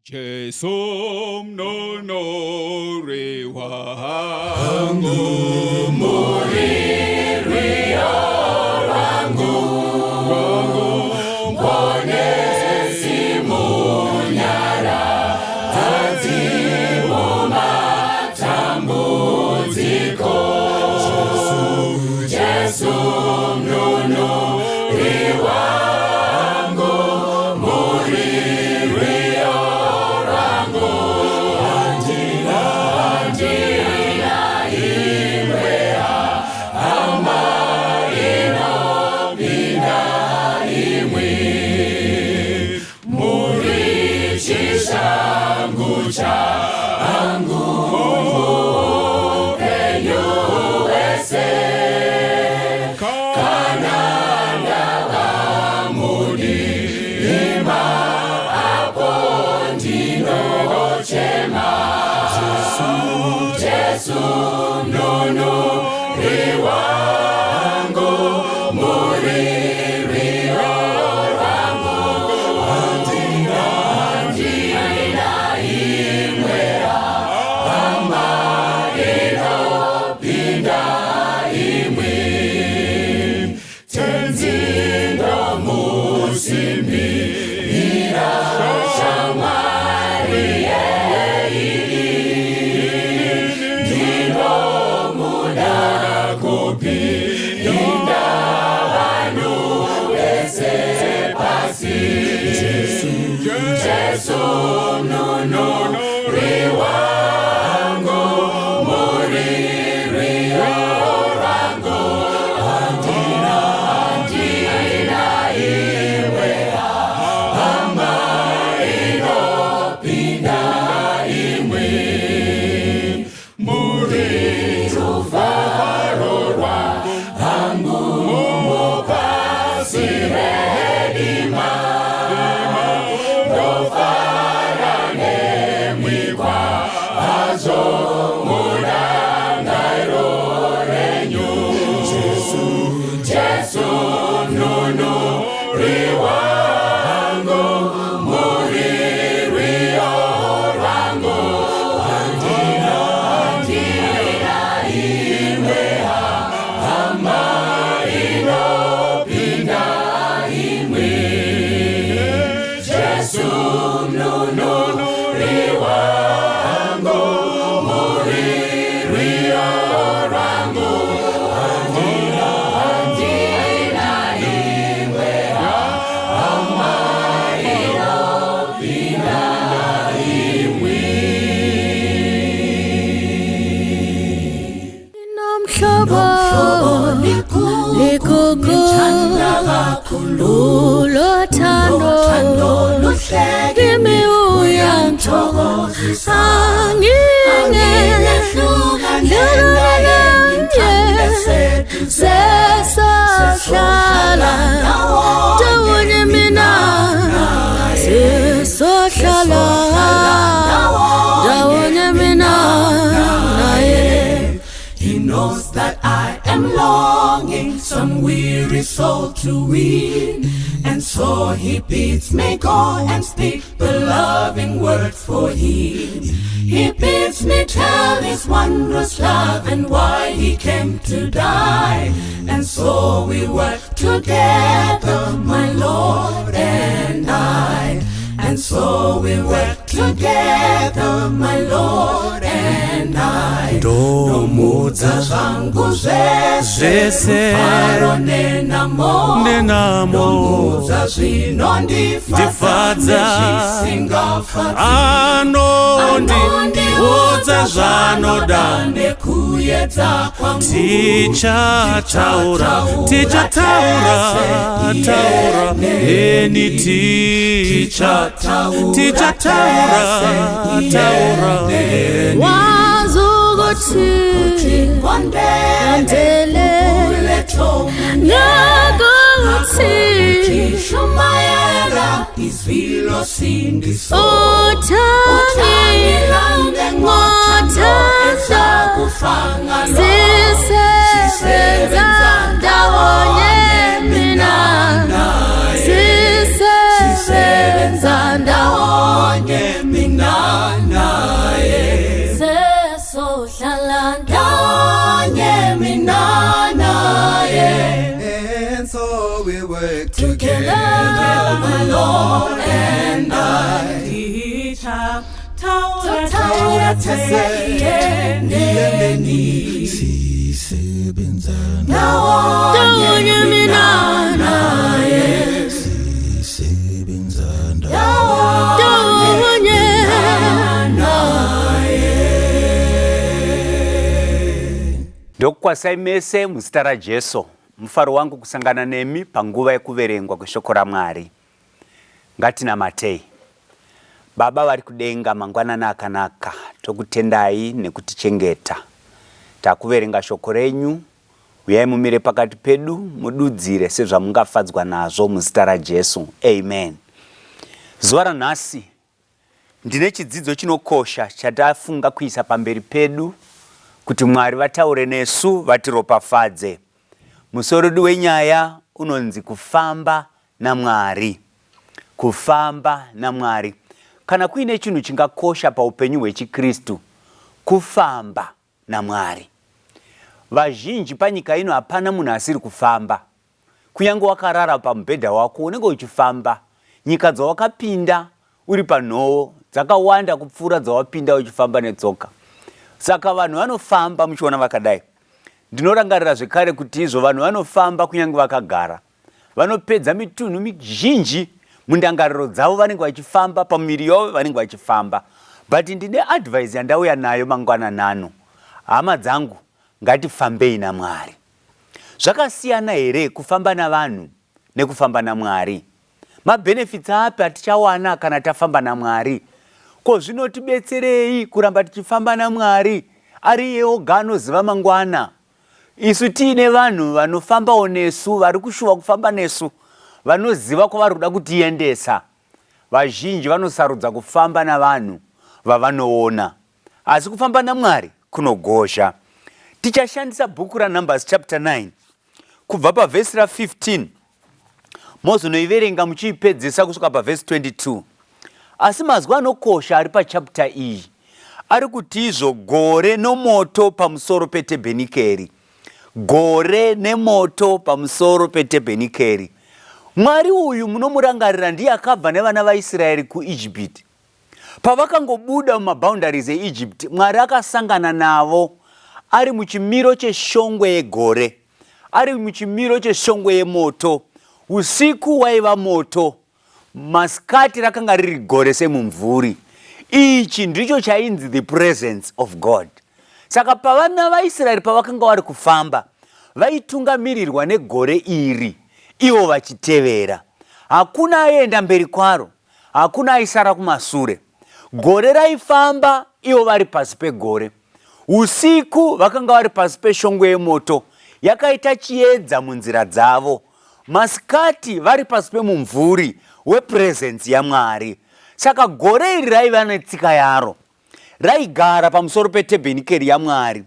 Jesu mununuri wangu. He knows that I am longing some weary soul to win, and so he bids me go and speak the loving word for him. He bids me tell his wondrous love and why he came to die. And so we work together, my Lord and I. And so we work together, my Lord and I. Ndomudza zvangu zvese, Zvese. rufaro nenamo, Nenamo. Ndomudza zvinondifadza Ndifadza. nezvisingafadzi. Anondiudza zvaanoda. Nekuyedza kwangu. Tichataura, tichataura, taura, eni ticha, tichataura, taura, eni. Wazukuthi andele ngakuthi Shumayela izwi losindiso. Uthani ngothando sisebenza ndawonye mina, sisebenza ndawonye. the Lord and I. Tichataura tese neni. Sisebenza Ndawonye mina naye. Sisebenza Ndawonye Ndokukwasai mese muzita raJesu. Mufaro wangu kusangana nemi panguva yekuverengwa kweshoko raMwari. Ngatinamatei. Baba vari kudenga, mangwanani akanaka, tokutendai nekutichengeta. Takuverenga shoko renyu, uyai mumire pakati pedu, mududzire sezvamungafadzwa nazvo muzita raJesu. Amen. Zuva ranhasi ndine chidzidzo chinokosha chatafunga kuisa pamberi pedu kuti Mwari vataure nesu vatiropafadze. Musoro wedu wenyaya unonzi kufamba naMwari. Kufamba naMwari. Kana kuine chinhu chingakosha paupenyu hwechiKristu, kufamba naMwari. Vazhinji panyika ino hapana munhu asiri kufamba. Kunyange wakarara pamubhedha wako unenge uchifamba. Nyika dzawakapinda uri panhowo dzakawanda kupfuura dzawapinda uchifamba netsoka. Saka vanhu vanofamba muchiona vakadai. Ndinorangarira zvekare kuti izvo vanhu vanofamba kunyange vakagara. Vanopedza mitunhu mizhinji mundangariro dzavo vanenge vachifamba, pamuviri yavo vanenge vachifamba. But ndine advice yandauya nayo mangwananano. Hama dzangu, ngatifambei naMwari. Zvakasiyana here kufamba navanhu nekufamba naMwari? Mabenefits api atichawana kana tafamba naMwari? Ko zvinotibetserei kuramba tichifamba naMwari ari iye oga anoziva mangwana? Isu tiine vanhu vanofambawo nesu, vari kushuva kufamba nesu, vanoziva kwavari kuda kutiendesa. Vazhinji vanosarudza kufamba navanhu vavanoona, asi kufamba naMwari kunogozha. Tichashandisa bhuku raNumbers chapter 9 kubva pavhesi ra15 mozonoiverenga muchiipedzisa kusvika pavhesi 22. Asi mazwi anokosha ari pachapter iyi ari kuti izvo gore nomoto pamusoro petebhenikeri. Gore nemoto pamusoro petebhenikeri. Mwari uyu munomurangarira ndiye akabva nevana vaIsraeri kuIjipiti. Pavakangobuda mumaboundaries eEgypt, Mwari akasangana navo ari muchimiro cheshongwe yegore, ari muchimiro cheshongwe yemoto. Usiku waiva moto, masikati rakanga riri gore semumvuri. Ichi ndicho chainzi the presence of God. Saka pavana vaIsraeri pavakanga vari kufamba, vaitungamirirwa negore iri, ivo vachitevera. Hakuna aienda mberi kwaro, Hakuna aisara kumasure. Gore raifamba ivo vari pasi pegore. Usiku vakanga vari pasi peshongwe yemoto yakaita chiedza munzira dzavo. Masikati vari pasi pemumvuri wepresence yaMwari. Saka gore iri raiva netsika yaro. Raigara pamusoro petebhenikeri yaMwari.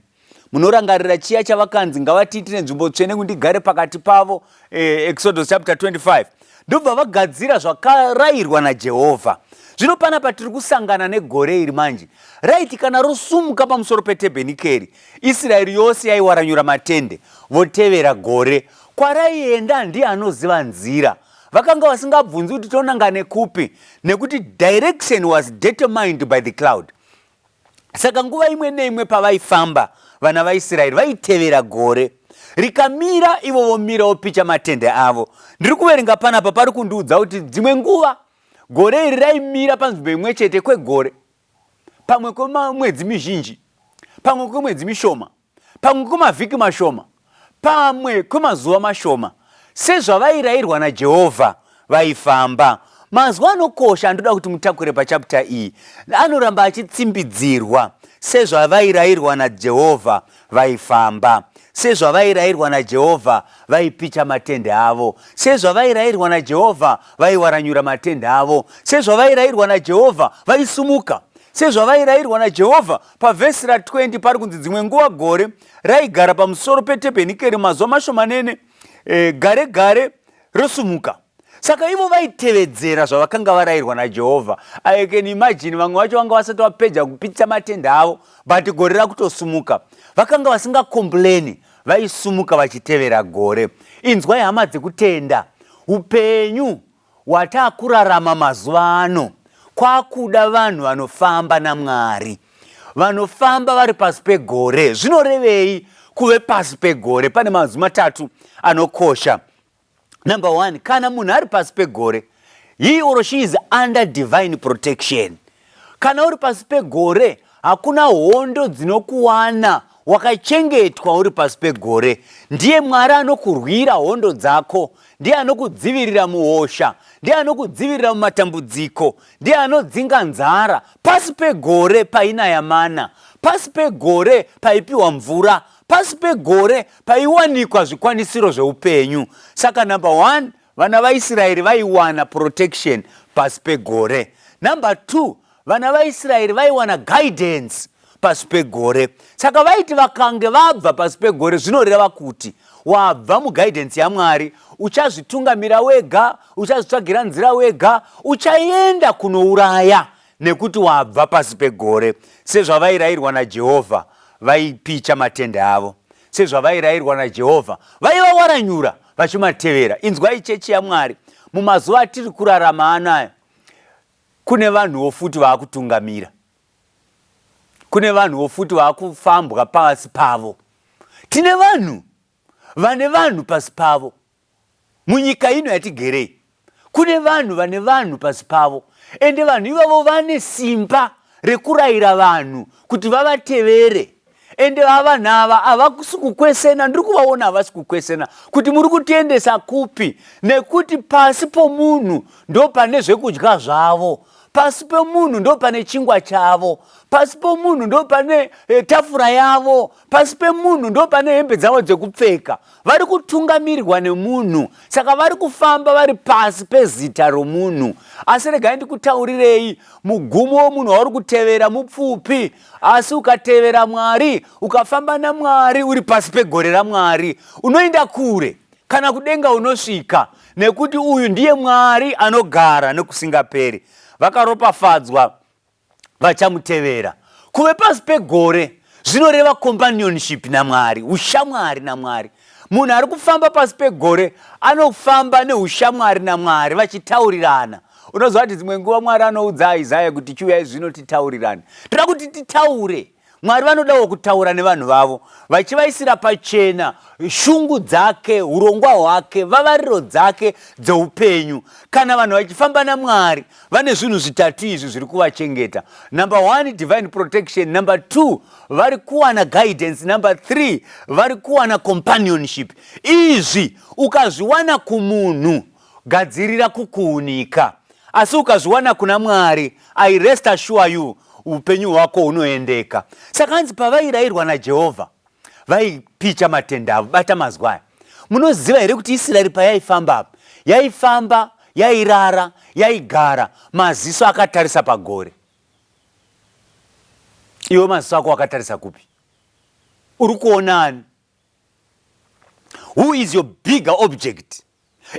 Munorangarira chiya chavakanzi ngavatiitire nzvimbo tsvene kuti ndigare pakati pavo, eh, Exodus chapter 25. Ndobva vagadzira zvakarayirwa naJehovha. Zvino panapa tiri kusangana negore iri manje. Raiti kana rosumuka pamusoro petebhenikeri, Israeri yose yaiwaranyura matende, votevera gore. Kwaraienda ndiye anoziva nzira. Vakanga vasingabvunzi kuti tonanga nekupi nekuti direction was determined by the cloud. Saka nguva imwe neimwe pavaifamba vana vaIsraeri vaitevera gore. Rikamira ivo vomira vopicha matende avo. Ndiri kuverenga panapa pari kundiudza kuti dzimwe nguva gore iri raimira panzvimbo imwe chete kwegore, pamwe kwemwedzi mizhinji, pamwe kwemwedzi mishoma. pamwe kwemavhiki mashoma, pamwe kwemazuva mashoma, sezvavairairwa naJehovha vaifamba. Mazwi anokosha andoda kuti mutakure pachapita iyi anoramba achitsimbidzirwa sezvavairairwa naJehovha vaifamba, sezvavairairwa naJehovha vaipicha matende avo, sezvavairairwa naJehovha vaiwaranyura matende avo, sezvavairairwa naJehovha vaisumuka, sezvavairairwa naJehovha Pavhesi ra20 pari kunzi dzimwe nguva gore raigara pamusoro petebhenikeri mazuva mashomanene e, gare gare rosumuka. Saka ivo vaitevedzera zvavakanga varayirwa naJehovha. I can imagine vamwe vacho vanga vasati vapedza kupitsa matende avo but gore rakutosumuka. Vakanga vasingakompleni, vaisumuka vachitevera gore. Inzwai hama dzekutenda, upenyu. Wataakurarama mazuva ano kwakuda vanhu vanofamba naMwari, vanofamba vari pasi pegore. Zvinorevei kuve pasi pegore? Pane mazwi matatu anokosha. Number one, kana munhu ari pasi pegore, he or she is under divine protection. Kana uri pasi pegore, hakuna hondo dzinokuwana, wakachengetwa uri pasi pegore. Ndiye Mwari anokurwira hondo dzako, ndiye anokudzivirira muhosha, ndiye anokudzivirira mumatambudziko, ndiye anodzinga nzara. Pasi pegore painaya mana, pasi pegore paipiwa mvura, pasi pegore paiwanikwa zvikwanisiro zveupenyu. Saka number one, vana vaIsraeri vaiwana protection pasi pegore. Number two, vana vaIsraeri vaiwana guidance pasi pegore. Saka vaiti vakange vabva pasi pegore, zvinoreva kuti wabva muguidance yaMwari, uchazvitungamira wega, uchazvitsvagira nzira wega, uchaenda kunouraya nekuti wabva pasi pegore. Sezvavairayirwa naJehovha, vaipicha matende avo. Sezvavairayirwa naJehovha, vaivawaranyura vachimatevera. Inzwai chechi yaMwari, mumazuva atiri kurarama anaya, kune vanhuwo futi vaakutungamira, kune vanhuwo futi vaakufambwa pasi pavo. Tine vanhu vane vanhu pasi pavo munyika ino yatigerei. Kune vanhu vane vanhu pasi pavo, ende vanhu ivavo vane simba rekurayira vanhu kuti vavatevere. Ende vanhu ava havasi kukwesena, ndiri kuvaona havasi kukwesena kuti muri kutiendesa kupi, nekuti pasi pomunhu ndo pane zvekudya zvavo, pasi pemunhu ndo pane chingwa chavo, pasi pomunhu ndo pane tafura yavo, pasi pemunhu ndo pane hembe dzavo dzekupfeka. Vari kutungamirirwa nemunhu, saka vari kufamba vari pasi pezita romunhu. Asi regai ndikutaurirei, mugumo wemunhu wauri kutevera mupfupi, asi ukatevera Mwari, ukafamba naMwari, uri pasi pegore raMwari, unoenda kure, kana kudenga unosvika, nekuti uyu ndiye Mwari anogara nokusingaperi. Vakaropafadzwa vachamutevera. Kuve pasi pegore zvinoreva companionship naMwari, ushamwari naMwari. Munhu ari kufamba pasi pegore anofamba neushamwari naMwari, vachitaurirana. Unoziva kuti dzimwe nguva Mwari anoudza Isaya kuti chiuyai zvino titaurirane. Toda kuti titaure. Mwari vanodawo kutaura nevanhu vavo, vachivaisira pachena shungu dzake, urongwa hwake, vavariro dzake dzeupenyu. Kana vanhu vachifamba naMwari, vane zvinhu zvitatu izvi zviri kuvachengeta. Number one, divine protection. Number two, vari kuwana guidance. Number three, vari kuwana companionship. Izvi ukazviwana kumunhu, gadzirira kukuunika. Asi ukazviwana kuna Mwari, I rest assure you, upenyu hwako hunoendeka. Saka hanzi pavairayirwa naJehovha, vaipicha matende avo. Bata mazwi aya. Munoziva here kuti Israeri payaifamba apa, yaifamba, yairara, yaigara, maziso akatarisa pagore. Iwe maziso ako akatarisa kupi? Uri kuonani? Who is your bigger object?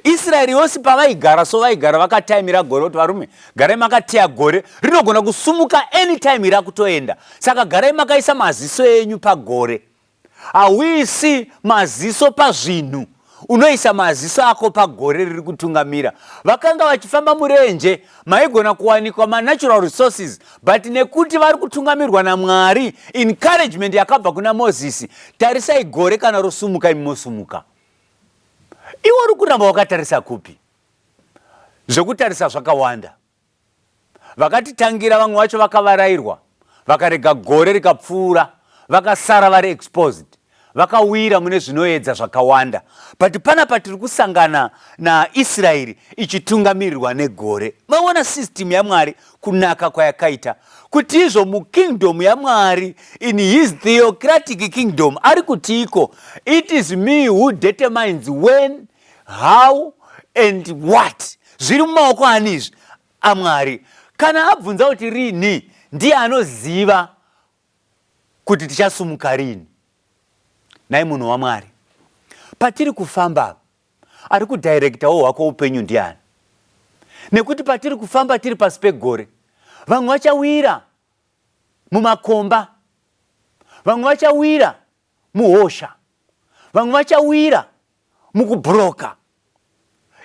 Israeri yose pavaigara so, vaigara vakataimira gore, kuti varume garai makateya gore, rinogona kusumuka anytime rakutoenda. Saka garai makaisa maziso enyu pagore. Hauisi maziso pazvinhu, unoisa maziso ako pagore riri kutungamira. Vakanga vachifamba murenje, maigona kuwanikwa manatural resources, but nekuti vari kutungamirwa naMwari, encouragement yakabva kuna Mozisi, tarisai gore kana rosumuka, imi mosumuka. Iwe uri kuramba wakatarisa kupi? Zvekutarisa zvakawanda. Vakatitangira vamwe vacho vakavarairwa, vakarega gore rikapfuura, vakasara vari exposed, vakawira mune zvinoedza zvakawanda. But panapa tiri kusangana naIsraeri ichitungamirirwa negore. Maona system yaMwari kunaka kwayakaita, kuti izvo mukingdom yaMwari, in his theocratic kingdom, ari kutiiko? It is me who determines when, how and what. Zviri mumaoko ani izvi? AMwari. Kana abvunza kuti rini, ndiye anoziva kuti tichasumuka rini. Nhai munhu waMwari, patiri kufamba, ari kudhairekitawo hwako upenyu ndiani? Nekuti patiri kufamba tiri pasi pegore, vamwe vachawira mumakomba, vamwe vachawira muhosha, vamwe vachawira mukubhuroka.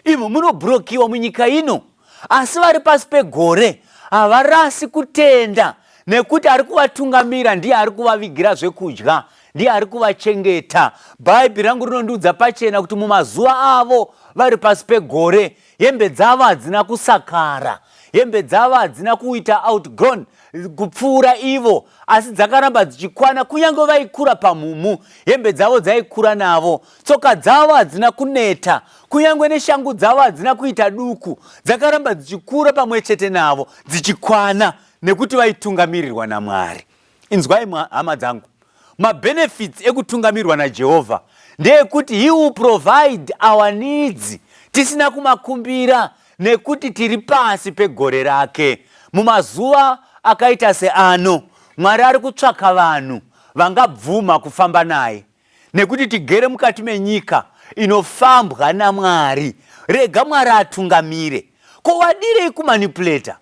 Imo munobhurokiwa munyika ino, asi vari pasi pegore havarasi kutenda nekuti ari kuvatungamira ndiye ari kuvavigira zvekudya, ndiye ari kuvachengeta. Bhaibheri rangu rinondiudza pachena kuti mumazuva avo vari pasi pegore, hembe dzavo hadzina kusakara, hembe dzavo hadzina kuita outgrown kupfuura ivo, asi dzakaramba dzichikwana kunyange vaikura pamhumhu, hembe dzavo dzaikura navo. Tsoka dzavo hadzina kuneta, kunyange neshangu dzavo hadzina kuita duku, dzakaramba dzichikura pamwe chete navo, dzichikwana, nekuti vaitungamirirwa naMwari. Inzwai hama dzangu, mabenefits ekutungamirirwa naJehovha ndeekuti he will provide our needs tisina kumakumbira nekuti tiri pasi pegore rake. Mumazuva akaita seano, Mwari ari kutsvaka vanhu vangabvuma kufamba naye. Nekuti tigere mukati menyika inofambwa naMwari. Rega Mwari atungamire. Ko wadirei kumanipulator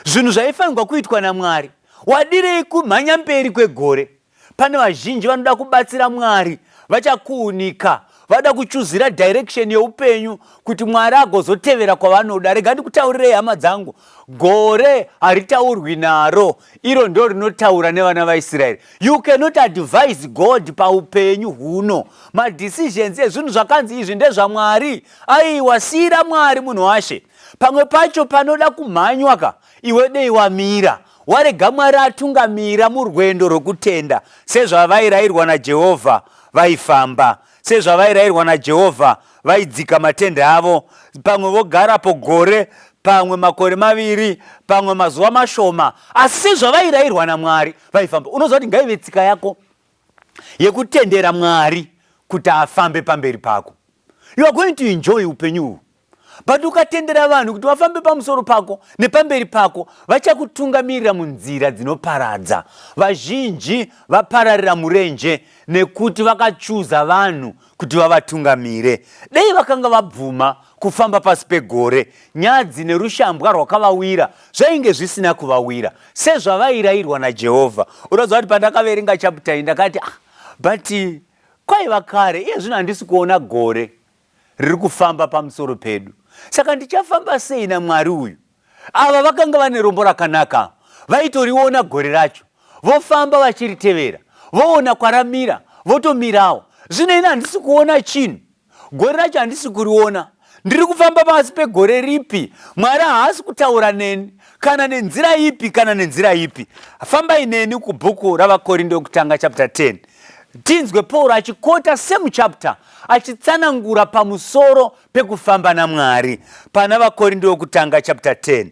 zvinhu zvaifanirwa kuitwa naMwari? Wadirei kumhanya mberi kwegore? Pane vazhinji vanoda kubatsira Mwari vachakuunika, vada kuchuzira direction yeupenyu kuti Mwari agozotevera kwavanoda. Rega ndikutaurirei hama dzangu, gore haritaurwi naro, iro ndo rinotaura nevana vaIsraeri. You cannot advise God paupenyu huno. Madecisions ezvinhu zvakanzi izvi ndezvaMwari, aiwa, siira Mwari munhu washe. Pamwe pacho panoda kumhanywa ka, iwe dei wamira warega Mwari atungamira murwendo rwokutenda sezvavairairwa naJehovha vaifamba. Sezvavairairwa naJehovha vaidzika matende avo, pamwe vogarapo gore, pamwe makore maviri, pamwe mazuva mashoma, asi sezvavairairwa naMwari vaifamba. Unoziva kuti ngaive tsika yako yekutendera Mwari kuti afambe pamberi pako. You are going to enjoy upenyu uhu. But ukatendera vanhu kuti vafambe pamusoro pako nepamberi pako, vachakutungamirira munzira dzinoparadza. Vazhinji vapararira murenje nekuti vakachuza vanhu kuti vavatungamire. Dei vakanga vabvuma kufamba pasi pegore, nyadzi nerushambwa rwakavawira zvainge zvisina kuvawira, sezvavairairwa naJehovha. Unoziva kuti pandakaverenga chapter iyi ndakati ah, but kwaiva kare, iye zvino handisi kuona gore riri kufamba pamusoro pedu. Saka ndichafamba sei naMwari uyu? Ava vakanga vane rombo rakanaka, vaitoriona gore racho, vofamba vachiritevera, voona kwaramira, votomirawo. Zvino ini handisi kuona chinhu, gore racho handisi kuriona. Ndiri kufamba pasi pegore ripi? Mwari haasi kutaura neni kana nenzira ipi kana nenzira ipi. Fambai neni kubhuku raVaKorinde wekutanga chapter 10. Tinzwe Pauro achikota same chapter achitsanangura pamusoro pekufamba naMwari pana VaKorinde wekutanga chapter 10.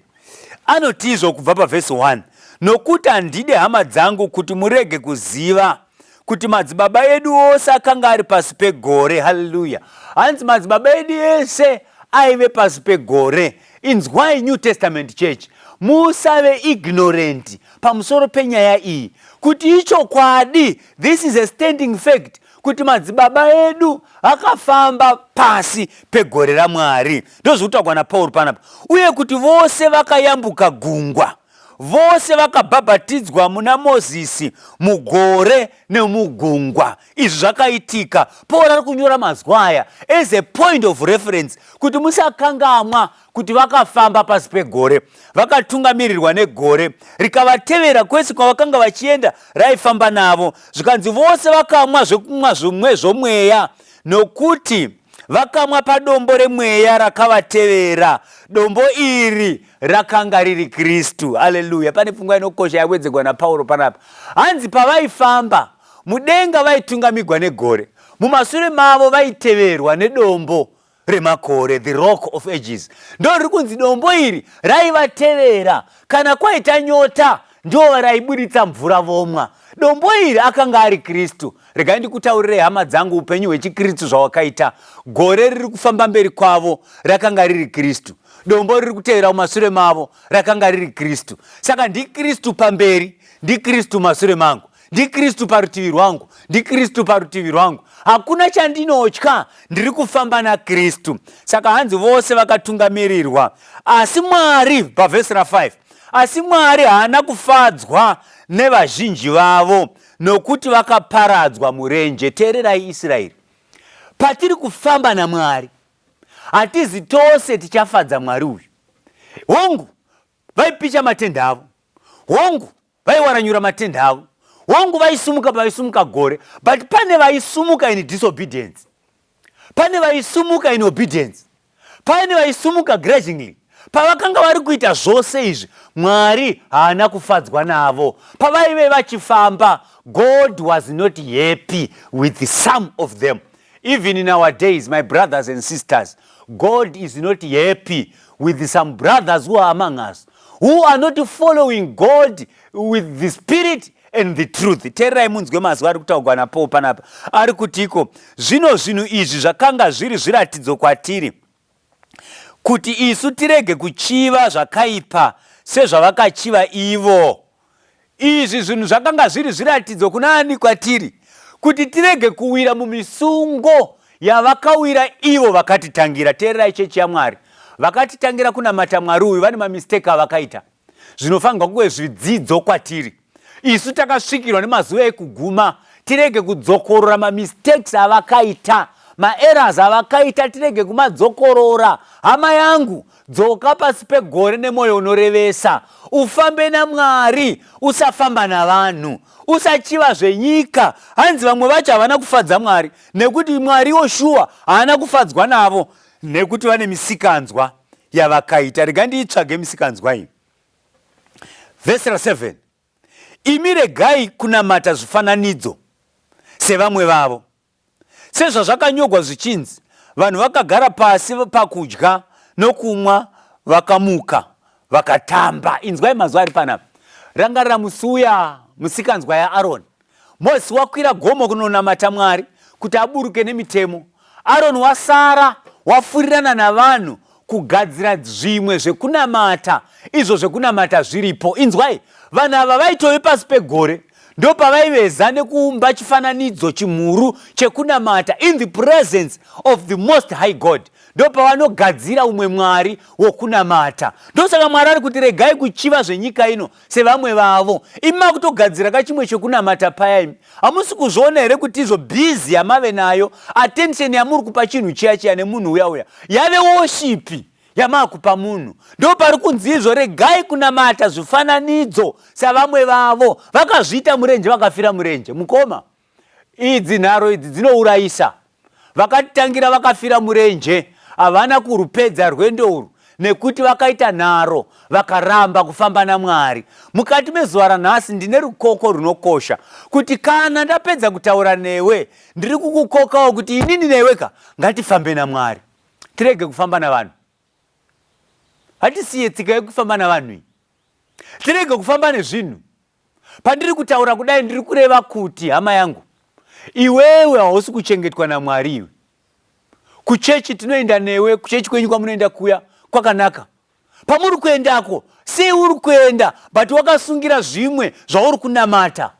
Anotizvo kubva pavhesi 1, Nokuti handidi hama dzangu kuti murege kuziva kuti madzibaba edu ose akanga ari pasi pegore. Haleluya! Hanzi madzibaba edu ese aive pasi pegore. Inzwai New Testament Church, musave ignorant pamusoro penyaya iyi kuti ichokwadi, this is a standing fact kuti madzibaba edu akafamba pasi pegore raMwari. Ndozviri naPauro panapa, uye kuti vose vakayambuka gungwa, vose vakabhabhatidzwa muna Mozisi mugore nemugungwa. Izvi zvakaitika. Pauro ari kunyora mazwi aya as a point of reference kuti musakangamwa kuti vakafamba pasi pegore, vakatungamirirwa negore rikavatevera kwese kwavakanga vachienda, raifamba navo. Zvikanzi vose vakamwa zvekumwa zvimwe zvomweya, nokuti vakamwa padombo remweya rakavatevera. Dombo iri rakanga riri Kristu. Haleluya! Pane pfungwa inokosha yawedzegwa naPauro panapa. Hanzi pavaifamba mudenga vaitungamigwa negore, mumasure mavo vaiteverwa nedombo remakore, the rock of ages. Ndo riri kunzi dombo iri raivatevera kana kwaita nyota, ndo raiburitsa mvura vomwa. Dombo iri akanga ari Kristu. Regai ndikutaurirei hama dzangu upenyu hwechiKristu zvawakaita. Gore riri kufamba mberi kwavo rakanga riri Kristu. Dombo riri kutevera mumasure mavo rakanga riri Kristu. Saka ndiKristu pamberi, ndiKristu masure mangu, ndiKristu parutivi rwangu, ndiKristu parutivi rwangu. Hakuna chandinotya, ndiri kufamba naKristu. Saka hanzi vose vakatungamirirwa. Asi Mwari, pavhesi ra5, asi Mwari haana kufadzwa nevazhinji vavo, nokuti vakaparadzwa murenje. Teererai Israeri, patiri kufamba naMwari, Hatizi tose tichafadza Mwari uyu. Hongu, vaipicha matende avo. Hongu, vaiwaranyura matende avo. Hongu, vaisumuka pavaisumuka gore. But pane vaisumuka in disobedience. Pane vaisumuka in obedience. Pane vaisumuka grudgingly. Pavakanga vari kuita zvose izvi, Mwari haana kufadzwa navo. Pavaive vachifamba, God was not happy with some of them. Even in our days, my brothers and sisters, God is not happy with some brothers who are among us, who are not following God with the spirit and the truth. Teererai munzwe mazwi ari kutaurwa naPaul panapa. Ari kutiko, zvino zvinhu izvi zvakanga zviri zviratidzo kwatiri, kuti isu tirege kuchiva zvakaipa sezvavakachiva ivo. Izvi zvinhu zvakanga zviri zviratidzo kuna ani kwatiri, kuti tirege kuwira mumisungo yavakawira ivo vakatitangira. Teererai chechi yaMwari, vakatitangira kunamata Mwari uyu vane mamistake avakaita. Zvinofanirwa kuve zvidzidzo kwatiri. Isu takasvikirwa nemazuva ekuguma, tirege kudzokorora mamistakes avakaita, maerrors avakaita, tirege kumadzokorora. Hama yangu, dzoka pasi pegore nemwoyo unorevesa, ufambe naMwari, usafamba navanhu, usachiva zvenyika. Hanzi vamwe vacho havana kufadza Mwari, nekuti Mwariwo shuwa haana kufadzwa navo, nekuti vane misikanzwa yavakaita. Rega ndiitsvage misikanzwa iyi. Vhesi ra7, imi regai kunamata zvifananidzo sevamwe vavo, sezvazvakanyogwa zvichinzi, vanhu vakagara pasi pakudya nokumwa vakamuka vakatamba. Inzwai mazwi ari panapa. Rangarira musi uya musikanzwa yaAroni. Mozisi wakwira gomo kunonamata Mwari kuti aburuke nemitemo. Aroni wasara wafurirana navanhu kugadzira zvimwe zvekunamata, izvo zvekunamata zviripo. Inzwai, vanhu ava vaitove pasi pegore, ndopavaiveza nekuumba chifananidzo chimhuru chekunamata in the presence of the most high God. Ndopavanogadzira umwe mwari wokunamata. Ndosaka Mwari ari kuti regai kuchiva zvenyika ino sevamwe vavo. Imi makutogadzira ka chimwe chekunamata paya imi. Hamusi kuzviona here kuti izvo busy yamave nayo, attention yamuri kupa chinhu chiya chiya nemunhu uya uya yave worship yamakupa munhu. Ndopari kunzi izvo regai kunamata zvifananidzo savamwe vavo. Vakazviita murenje vakafira murenje. Mukoma, idzi nharo idzi dzinourayisa. Vakatitangira vakafira murenje, havana kurupedza rwendo urwu nekuti vakaita nharo vakaramba kufamba naMwari. Mukati mezuva ranhasi ndine rukoko runokosha kuti kana ndapedza kutaura newe ndiri kukukokawo kuti inini newe ka ngatifambe naMwari tirege kufamba navanhu. Hatisiye tsika yekufamba navanhu iyi, tirege kufamba nezvinhu. Pandiri kutaura kudai ndiri kureva kuti hama yangu, iwewe hausi kuchengetwa naMwari iwe. Kuchechi tinoenda newe, kuchechi kwenyu kwamunoenda kuya kwakanaka. Pamuri kuendako, sei uri kuenda but wakasungira zvimwe zvauri kunamata,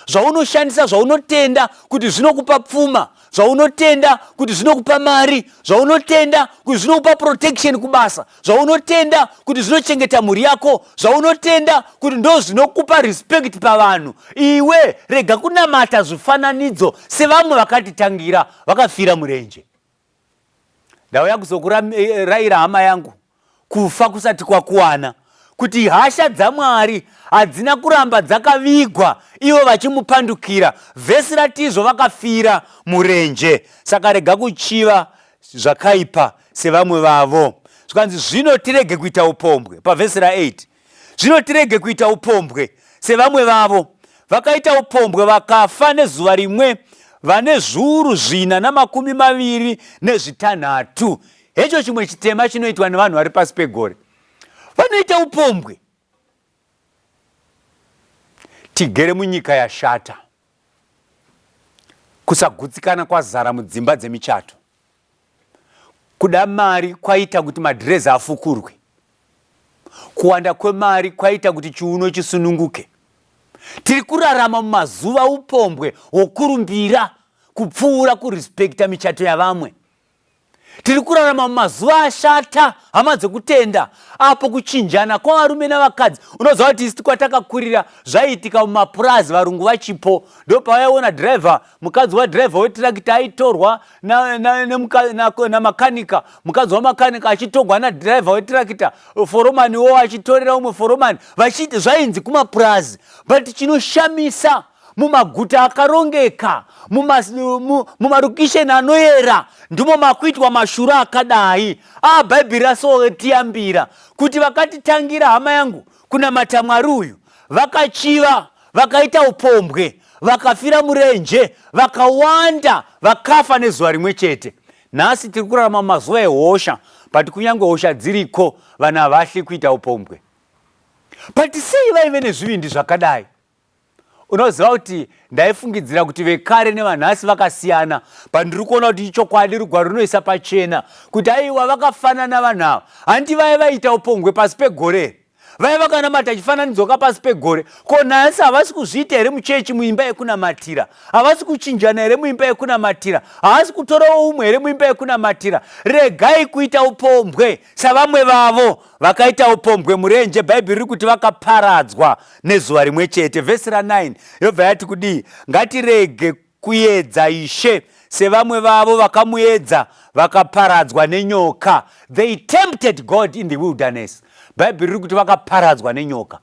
zvaunoshandisa, zvaunotenda kuti zvinokupa pfuma, zvaunotenda kuti zvinokupa mari, zvaunotenda kuti zvinokupa protection kubasa, zvaunotenda kuti zvinochengeta mhuri yako, zvaunotenda kuti ndo zvinokupa respect pavanhu. Iwe rega kunamata zvifananidzo sevamwe vakatitangira vakafira murenje. Ndauya kuzokurayira hama yangu, kufa kusati kwakuwana, kuti hasha dzaMwari hadzina kuramba dzakavigwa ivo vachimupandukira. Vhesi ratizvo vakafira murenje. Saka rega kuchiva zvakaipa sevamwe vavo. Zvikanzi zvino tirege kuita upombwe, pavhesi ra8, zvino tirege kuita upombwe sevamwe vavo vakaita upombwe vakafa nezuva rimwe vane zviuru 426. Hecho chimwe chitema chinoitwa nevanhu vari pasi pegore, vanoita upombwe. Tigere munyika yashata, kusagutsikana kwazara mudzimba dzemichato, kuda mari kwaita kuti madhirezi afukurwe, kuwanda kwemari kwaita kuti chiuno chisununguke. Tiri kurarama mumazuva upombwe hwokurumbira kupfuura kurespekta michato yavamwe. Tiri kurarama mumazuva ashata, hama dzekutenda, apo kuchinjana kwavarume navakadzi. Unoziva kuti isu kwatakakurira zvaiitika mumapurazi varungu vachipo, ndopavaiona dhiraivha, mukadzi wadhiraivha wetirakita aitorwa namakanika, mukadzi wamakanika achitorwa nadhiraivha wetirakita, foromaniwo achitorera umwe foromani, vachiita zvainzi kumapurazi. But chinoshamisa, mumaguta akarongeka, mumarukisheni anoyera, ndimo makuitwa mashura akadai. A, Bhaibheri rasotiyambira kuti vakatitangira, hama yangu, kunamata Mwari uyu, vakachiva, vakaita upombwe, vakafira murenje, vakawanda vakafa nezuva rimwe chete. Nhasi tiri kurarama mumazuva ehosha, but kunyange hosha dziriko, vanhu havahli kuita upombwe. But sei vaive nezvivindi zvakadai? Unoziva kuti ndaifungidzira kuti vekare nevanhasi vakasiyana, but ndiri kuona kuti ichokwadi, rugwaro runoisa pachena kuti aiwa, vakafanana vanhu ava. Hanti vaya vaiita upombwe pasi pegore, vaya vakanamata chifananidzo ka pasi pegore? Ko nhasi havasi kuzviita here muchechi, muimba yekunamatira? Havasi kuchinjana here muimba yekunamatira? Havasi kutorawo umwe here muimba yekunamatira? Regai kuita upombwe savamwe vavo vakaita upombwe murenje. Bhaibheri riri kuti vakaparadzwa nezuva rimwe chete. Vhesi ra9 yobva yati kudii? Ngatirege kuedza Ishe sevamwe vavo vakamuedza, vakaparadzwa nenyoka. They tempted God in the wilderness. Bhaibheri riri kuti vakaparadzwa nenyoka.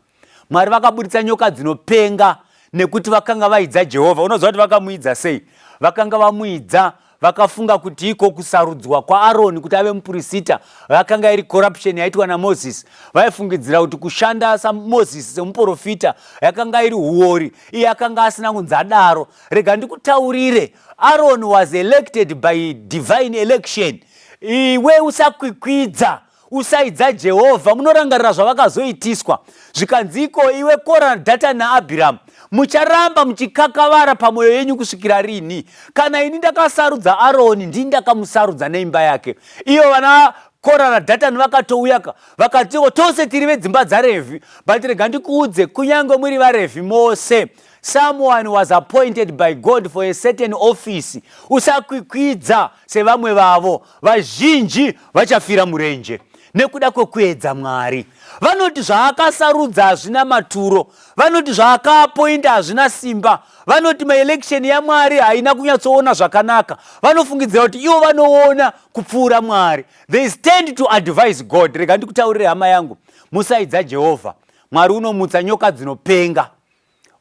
Mwari vakaburitsa nyoka dzinopenga nekuti vakanga vaidza Jehovha. Unoziva kuti vakamuidza sei? Vakanga vamuidza, vakafunga kuti iko kusarudzwa kwaAroni kuti ave mupurisita vakanga iri corruption yaitwa naMozisi. Vaifungidzira kuti kushanda saMozisi semuprofita yakanga iri huori, iye akanga asina kunzi adaro. Rega ndikutaurire, Aaron was elected by divine election. Iwe usakwikwidza, usaidza Jehovha. Munorangarira zvavakazoitiswa, zvikanziko, "Iwe Kora, Dhatani naAbhiramu, mucharamba muchikakavara pamwoyo yenyu kusvikira rini? Kana ini ndakasarudza Aroni, ndini ndakamusarudza neimba yake." Iyo vana Kora naDhatani vakatouyaka, vakatiwo, "Tose tiri vedzimba dzaRevhi." But rega ndikuudze, kunyange muri vaRevhi mose, someone was appointed by God for a certain office. Usakwikwidza sevamwe vavo. Vazhinji vachafira murenje nekuda kwekuedza Mwari. Vanoti zvaakasarudza hazvina maturo, vanoti zvaakaapoinda hazvina simba, vanoti maelection yaMwari haina kunyatsoona zvakanaka. Vanofungidzira kuti ivo vanoona kupfuura Mwari. They stand to advise God. Rega ndikutaurire, hama yangu, musaidza Jehovha. Mwari unomutsa nyoka dzinopenga.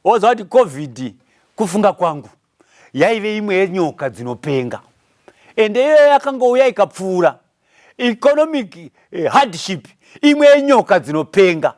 Woziva kuti COVID, kufunga kwangu, yaive imwe yenyoka dzinopenga, ende iyoyo yakangouya ikapfuura. Economic hardship, imwe yenyoka dzinopenga.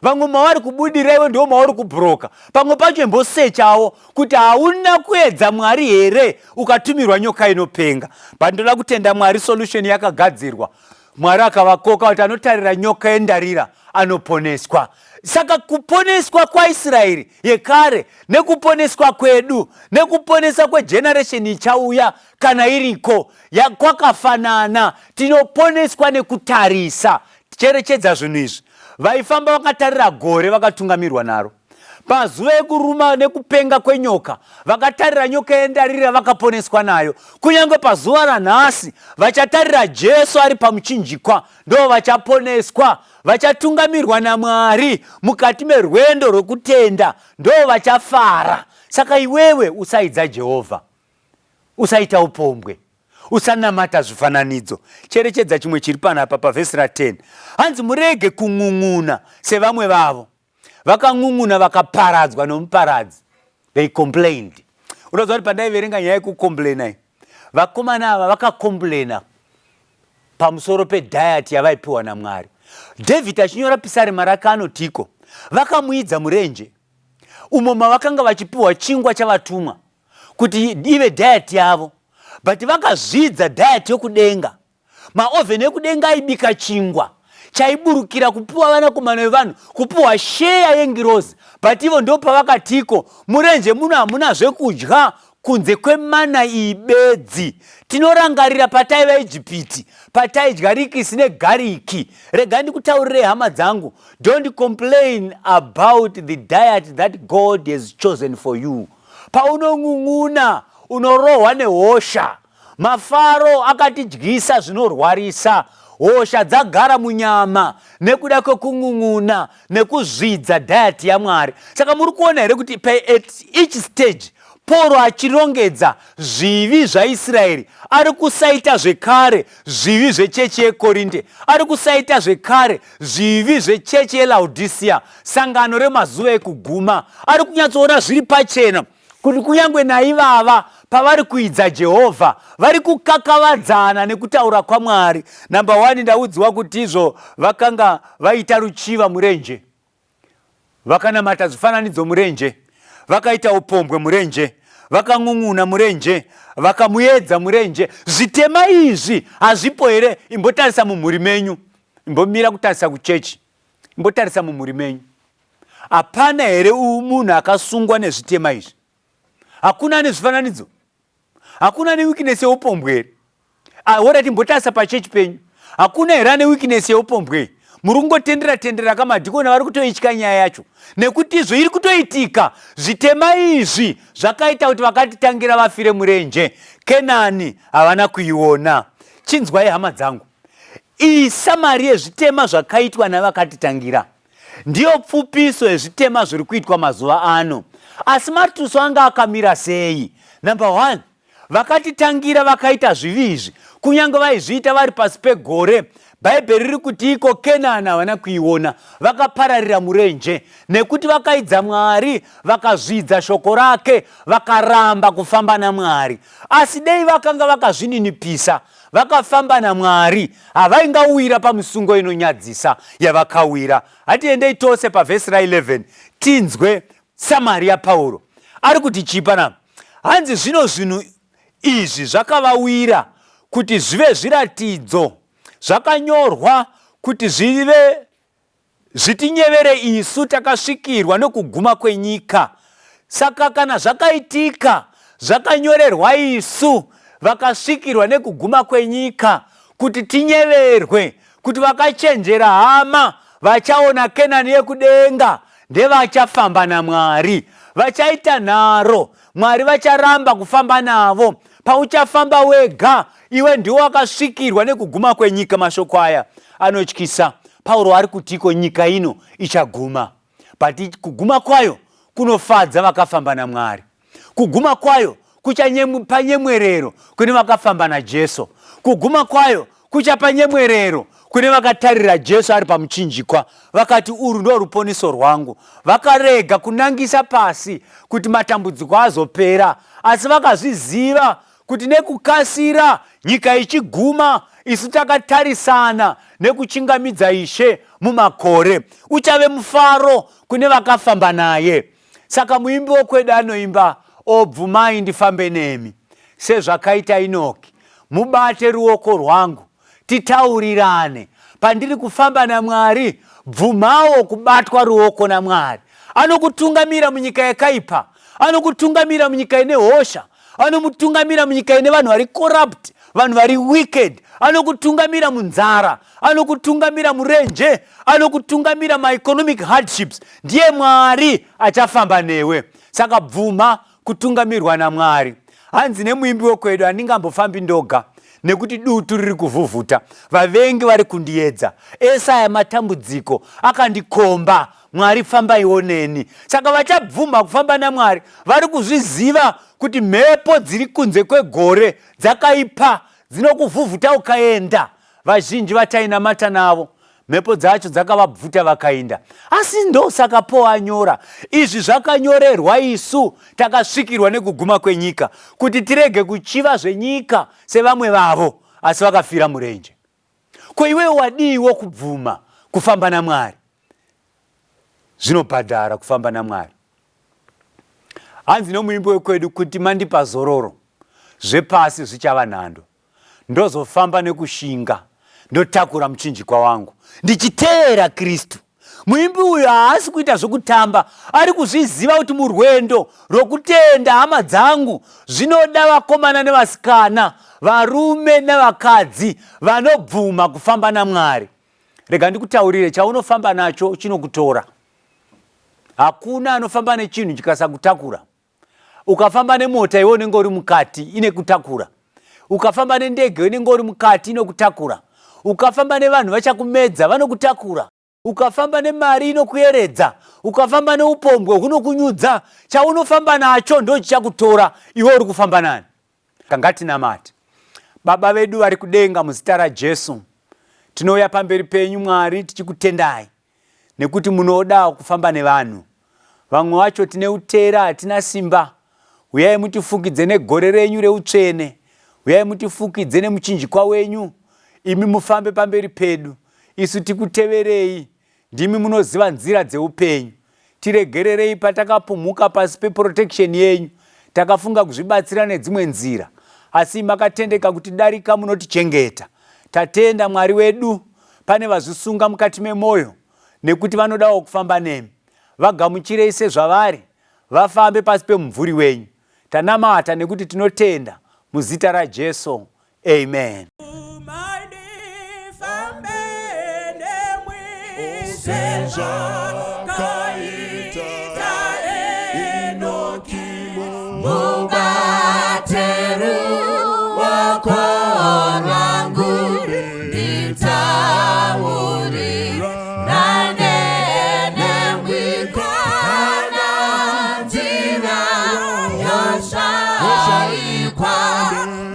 Vamwe mavari kubudira, iwe ndiwo mauri kubhuroka. Pamwe pacho imbosechawo kuti hauna kuedza Mwari here ukatumirwa nyoka inopenga. But ndoda kutenda Mwari, solution yakagadzirwa. Mwari akavakoka kuti anotarira nyoka yendarira anoponeswa. Saka kuponeswa kwaIsraeri yekare nekuponeswa kwedu nekuponesa kwegeneration ichauya kana iriko kwakafanana. Tinoponeswa nekutarisa. Cherechedza zvinhu izvi: vaifamba vakatarira gore vakatungamirwa naro. Pazuva ekuruma nekupenga kwenyoka, vakatarira nyoka yendarira vakaponeswa nayo. Kunyange pazuva ranhasi, vachatarira Jesu ari pamuchinjikwa ndo vachaponeswa. Vachatungamirwa naMwari mukati merwendo rwekutenda ndo vachafara. Saka iwewe usaidza Jehovha, usaita upombwe, usanamata zvifananidzo. Cherechedza chimwe chiri panapa pavhesi ra10. Hanzi, "Murege kun'un'una sevamwe vavo vakan'un'una, vakaparadzwa nomuparadzi." They complained. Unoziva kuti pandaiverenga nyaya yekucomplaina iyi, vakomana ava vakacomplaina pamusoro pediet yavaipiwa naMwari. David achinyora pisarema rake anotiko, vakamuidza murenje umo mavakanga vachipiwa chingwa chavatumwa kuti ive diet yavo, but vakazvidza diet yokudenga. Maovheni ekudenga aibika chingwa chaiburukira kupiwa vanakomana vevanhu, kupiwa sheya yengirozi, but ivo ndo pavakatiko, "Murenje muno hamuna zvekudya kunze kwemana iyi bedzi. Tinorangarira pataiva Ijipiti, pataidya leeks negarlic." Rega ndikutaurirei, hama dzangu, don't complain about the diet that God has chosen for you. Paunon'un'una, unorohwa nehosha. Mafaro akatidyisa zvinorwarisa. Hosha dzagara munyama nekuda kwekun'un'una nekuzvidza diet yaMwari. Saka muri kuona here kuti at each stage Pauro achirongedza zvivi zvaIsraeri ari kusaita zvekare zvivi zvechechi yeKorinte, ari kusaita zvekare zvivi zvechechi yeLaodisia, sangano remazuva ekuguma. Ari kunyatsoona zviri pachena kuti kunyange naivava pavari kuidza Jehovha, vari kukakavadzana nekutaura kwaMwari. Namba 1 ndaudziwa kuti izvo vakanga vaita ruchiva murenje. Vakanamata zvifananidzo murenje, vakaita upombwe murenje, vakan'un'una murenje, vakamuedza murenje. Zvitema izvi hazvipo here? Imbotarisa mumhuri menyu, imbomira kutarisa kuchechi, imbotarisa mumhuri menyu. Hapana here munhu akasungwa nezvitema izvi? Hakuna ane zvifananidzo? Hakuna ane weakness yeupombwe here? Ahora timbotarisa pachechi penyu. Hakuna here ane weakness yeupombwe? Muri kungotendera tendera ka madhikoni vari kutoitya nyaya yacho. Nekuti izvo iri kutoitika. Zvitema izvi zvakaita kuti vakatitangira vafire murenje. Kenani havana kuiona. Chinzwai hama dzangu. Iyi samari yezvitema zvakaitwa navakatitangira. Ndiyo pfupiso yezvitema zviri kuitwa mazuva ano. Asi matuso anga akamira sei? Number one, vakatitangira vakaita zvivi izvi, kunyange vaizviita vari pasi pegore. Bhaibheri riri kuti iko Kenani havana kuiona, vakapararira murenje, nekuti vakaidza Mwari, vakazvidza shoko rake, vakaramba kufamba naMwari. Asi dei vakanga vakazvininipisa, vakafamba naMwari, havaingawira pamisungo inonyadzisa yavakawira. Hatiendei tose pavhesi ra11 tinzwe samari yaPauro. Ari kuti chii panapa? Hanzi zvino zvinhu izvi zvakavawira kuti zvive zviratidzo zvakanyorwa kuti zvive zvitinyevere isu takasvikirwa nokuguma kwenyika. Saka kana zvakaitika zvakanyorerwa isu vakasvikirwa nekuguma kwenyika kuti tinyeverwe kuti vakachenjera hama vachaona Kenani yekudenga ndevachafamba naMwari vachaita nharo Mwari vacharamba kufamba navo pauchafamba wega iwe ndiwo wakasvikirwa nekuguma kwenyika mashoko aya anotyisa Pauro ari kutiko nyika ino ichaguma but kuguma kwayo kunofadza vakafamba naMwari kuguma kwayo kuchapa nyemwerero kune vakafamba naJesu kuguma kwayo kuchapa nyemwerero kune vakatarira Jesu ari pamuchinjikwa vakati urwu ndo ruponiso rwangu vakarega kunangisa pasi kuti matambudziko azopera asi vakazviziva kuti nekukasira nyika ichiguma isu takatarisana nekuchingamidza Ishe mumakore uchave mufaro kune vakafamba naye Saka muimbi wokwedu anoimba, O bvumai ndifambe nemi, sezvakaita Inoki, mubate ruoko rwangu, titaurirane. Pandiri kufamba naMwari, bvumawo kubatwa ruoko naMwari. Anokutungamira munyika yakaipa, anokutungamira munyika ine hosha, anomutungamira munyika ine vanhu vari corrupt, vanhu vari wicked, anokutungamira munzara, anokutungamira murenje, anokutungamira maeconomic hardships. Ndiye Mwari achafamba newe. Saka bvuma kutungamirwa naMwari. Hanzi nemuimbi wekwedu, handingambofambi ndoga nekuti dutu riri kuvhuvhuta, vavengi vari kundiedza, ese aya matambudziko akandikomba. Mwari fambaiwo neni. Saka vachabvuma kufamba naMwari vari kuzviziva kuti mhepo dziri kunze kwegore dzakaipa dzinokuvhuvhuta ukaenda. Vazhinji vatainamata navo mhepo dzacho dzakavabvuta vakaenda. Asi ndosaka Paul anyora izvi zvakanyorerwa isu takasvikirwa nekuguma kwenyika kuti tirege kuchiva zvenyika sevamwe vavo asi vakafira murenje. Ko iwewe wadiiwo kubvuma kufamba naMwari? Zvinobhadhara kufamba naMwari. Hanzi nomuimbi wekwedu kuti mandipa zororo, zvepasi zvichava nhando. Ndozofamba nekushinga, ndotakura muchinjikwa wangu ndichiteera Kristu. Muimbi uyu haasi kuita zvokutamba, ari kuzviziva kuti murwendo rwokutenda hama dzangu zvinoda vakomana nevasikana, varume navakadzi vanobvuma kufamba naMwari. Rega ndikutaurire, chaunofamba nacho chinokutora. Hakuna anofamba nechinhu chikasakutakura. Ukafamba nemota iwe unenge uri mukati ine kutakura. Ukafamba nendege unenge uri mukati inokutakura. Ukafamba nevanhu vachakumedza vanokutakura. Ukafamba nemari inokuyeredza. Ukafamba neupombwe hunokunyudza. Chaunofamba nacho ndochichakutora. Iwe uri kufamba nani? Ngatinamate. Baba vedu vari kudenga, muzita raJesu tinouya pamberi penyu Mwari tichikutendai nekuti munoda kufamba nevanhu. Vamwe vacho tine utera, hatina simba. Uyai mutifukidze negore renyu reutsvene. Uyai mutifukidze nemuchinjikwa wenyu. Imi mufambe pamberi pedu, isu tikuteverei. Ndimi munoziva nzira dzeupenyu. Tiregererei patakapumhuka pasi peprotection yenyu, takafunga kuzvibatsira nedzimwe nzira, asi makatendeka kutidarika, munotichengeta. Tatenda Mwari wedu. Pane vazvisunga mukati memwoyo nekuti vanodawo kufamba nemi. Vagamuchirei sezvavari, vafambe pasi pemumvuri wenyu. Tanamata nekuti tinotenda muzita raJesu, amen. Sezvakaita Enoki, mubate ruoko rwangu, nditaurirane nemwi kana nzira yoshaikwa,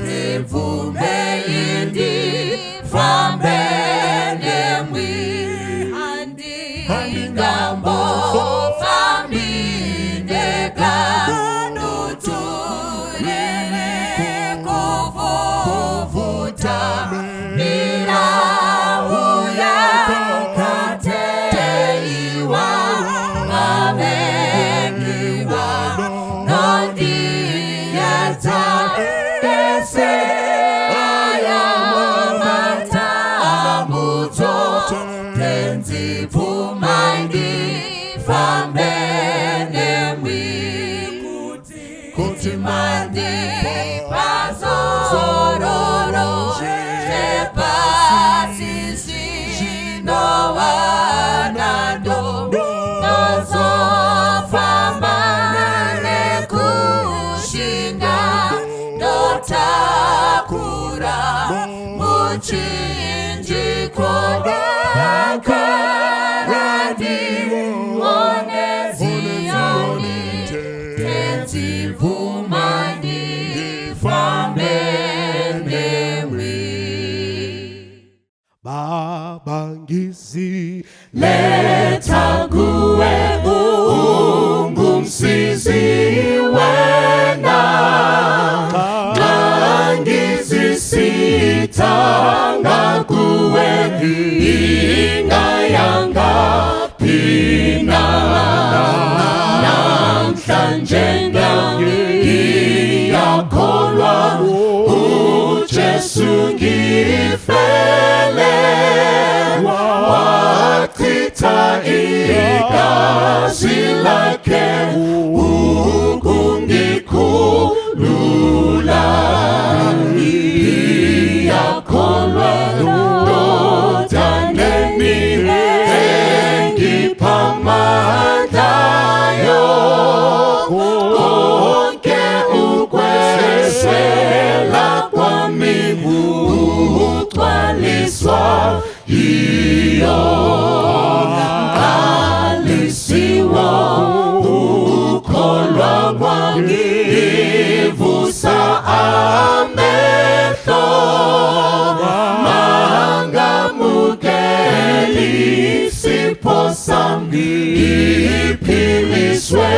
ndibvumei ndifambe nemwi. Handingambofambi ndega, dutu riri kuvhuvhuta, mirau yakateiwa, vavengi vanondiedza, ese aya matambudzo. Tenzi, bvumai ndifambe nemwi, kuti mandipa zororo zvepasi zvinowanando, ndozofamba nekushinga, ndotakura muchinjiko ndakaradione Ziyoni. Tenzi, bvumai ndifambe nemwi. Baba, ngizi letha kuwe, ungumsizi wena, ngangizisitha ngakuwe, ingayanga phina. Namhlanje ngiyakholwa, uJesu ngifele, wachitha igazi lakhe ukungikhulula. Ngiyakholwa ndodaneni engipha amandlayo, konke ukweswela kwami kugcwaliswa yiyo. Qalisiwo ukholwa kwangivusa amehlo, mangamukeli isipho sami, ngiphiliswe.